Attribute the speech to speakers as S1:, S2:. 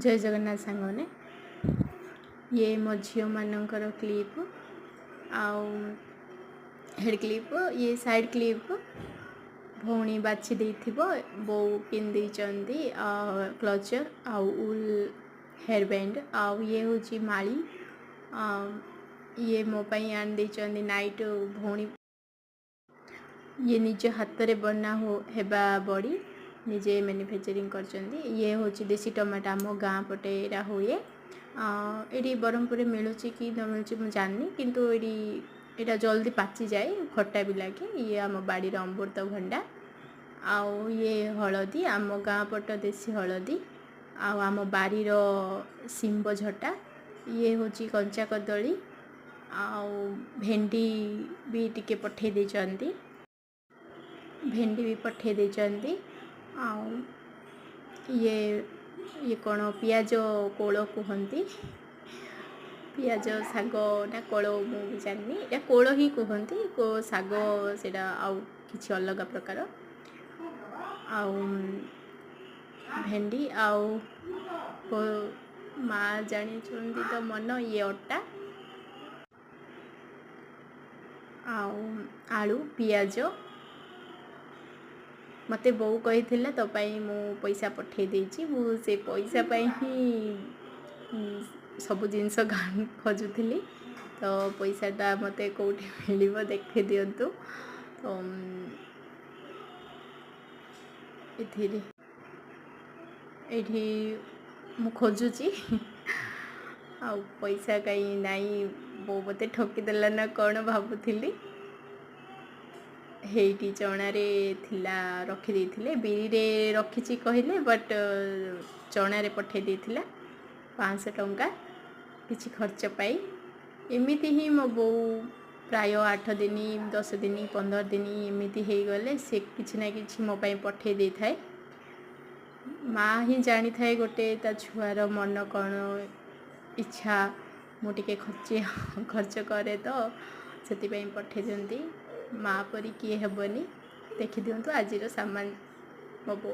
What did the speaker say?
S1: ଜୟ ଜଗନ୍ନାଥ ସାଙ୍ଗମାନେ। ଇଏ ମୋ ଝିଅମାନଙ୍କର କ୍ଲିପ୍ ଆଉ ହେଡ଼୍ କ୍ଲିପ୍, ଇଏ ସାଇଡ଼୍ କ୍ଲିପ୍ ଭଉଣୀ ବାଛି ଦେଇଥିବ। ବୋଉ କିଣି ଦେଇଛନ୍ତି କ୍ଲଚର୍ ଆଉ ଉଲ୍ ହେୟାର୍ ବ୍ୟାଣ୍ଡ। ଆଉ ଇଏ ହେଉଛି ମାଳି। ଇଏ ମୋ ପାଇଁ ଆଣି ଦେଇଛନ୍ତି ନାଇଟ୍ ଭଉଣୀ। ଇଏ ନିଜ ହାତରେ ବନା ହେବା ବଡ଼ି, ନିଜେ ମ୍ୟାନୁଫ୍ୟାକ୍ଚରିଂ କରିଛନ୍ତି। ଇଏ ହେଉଛି ଦେଶୀ ଟମାଟୋ, ଆମ ଗାଁ ପଟେ ଏଇଟା ହୁଏ। ଏଇଠି ବ୍ରହ୍ମପୁରରେ ମିଳୁଛି କି ନ ମିଳୁଛି ମୁଁ ଜାଣିନି, କିନ୍ତୁ ଏଇଠି ଏଇଟା ଜଲ୍ଦି ପାଚିଯାଏ, ଖଟା ବି ଲାଗେ। ଇଏ ଆମ ବାଡ଼ିର ଅମୃତଭଣ୍ଡା। ଆଉ ଇଏ ହଳଦୀ, ଆମ ଗାଁ ପଟ ଦେଶୀ ହଳଦୀ, ଆଉ ଆମ ବାରିର ଶିମ୍ବ ଝଟା। ଇଏ ହେଉଛି କଞ୍ଚା କଦଳୀ ଆଉ ଭେଣ୍ଡି ବି ଟିକେ ପଠେଇ ଦେଇଛନ୍ତି, ଭେଣ୍ଡି ବି ପଠେଇ ଦେଇଛନ୍ତି। ଆଉ ଇଏ କ'ଣ ପିଆଜ କୋଳ କୁହନ୍ତି, ପିଆଜ ଶାଗ ନା କୋଳ ମୁଁ ବି ଜାଣିନି। ଏଇଟା କୋଳ ହିଁ କୁହନ୍ତି, ଶାଗ ସେଇଟା ଆଉ କିଛି ଅଲଗା ପ୍ରକାର। ଆଉ ଭେଣ୍ଡି ଆଉ ମା ଜାଣିଛନ୍ତି ତ ମନ। ଇଏ ଅଟା ଆଉ ଆଳୁ ପିଆଜ ମୋତେ ବୋଉ କହିଥିଲା ତୋ ପାଇଁ ମୁଁ ପଇସା ପଠେଇ ଦେଇଛି। ମୁଁ ସେ ପଇସା ପାଇଁ ହିଁ ସବୁ ଜିନିଷ ଖୋଜୁଥିଲି। ତ ପଇସାଟା ମୋତେ କେଉଁଠି ମିଳିବ ଦେଖେଇ ଦିଅନ୍ତୁ। ତ ଏଥିରେ ଏଇଠି ମୁଁ ଖୋଜୁଛି ଆଉ ପଇସା କାହିଁ ନାହିଁ। ବୋଉ ମୋତେ ଠକିଦେଲା ନା କ'ଣ ଭାବୁଥିଲି। ହେଇଠି ଚଣାରେ ଥିଲା, ରଖିଦେଇଥିଲେ, ବିରିରେ ରଖିଛି କହିଲେ, ବଟ୍ ଚଣାରେ ପଠେଇ ଦେଇଥିଲା 500 ଟଙ୍କା କିଛି ଖର୍ଚ୍ଚ ପାଇଁ। ଏମିତି ହିଁ ମୋ ବୋଉ ପ୍ରାୟ 8 ଦିନ, 10 ଦିନ, 15 ଦିନ ଏମିତି ହେଇଗଲେ ସେ କିଛି ନା କିଛି ମୋ ପାଇଁ ପଠେଇ ଦେଇଥାଏ। ମା ହିଁ ଜାଣିଥାଏ ଗୋଟେ ତା ଛୁଆର ମନ କ'ଣ ଇଚ୍ଛା। ମୁଁ ଟିକେ ଖର୍ଚ୍ଚ କରେ ତ ସେଥିପାଇଁ ପଠେଇ ଦିଅନ୍ତି। ମା ପରି କିଏ ହେବନି। ଦେଖିଦିଅନ୍ତୁ ଆଜିର ସାମାନ ମୋ ବୋଉ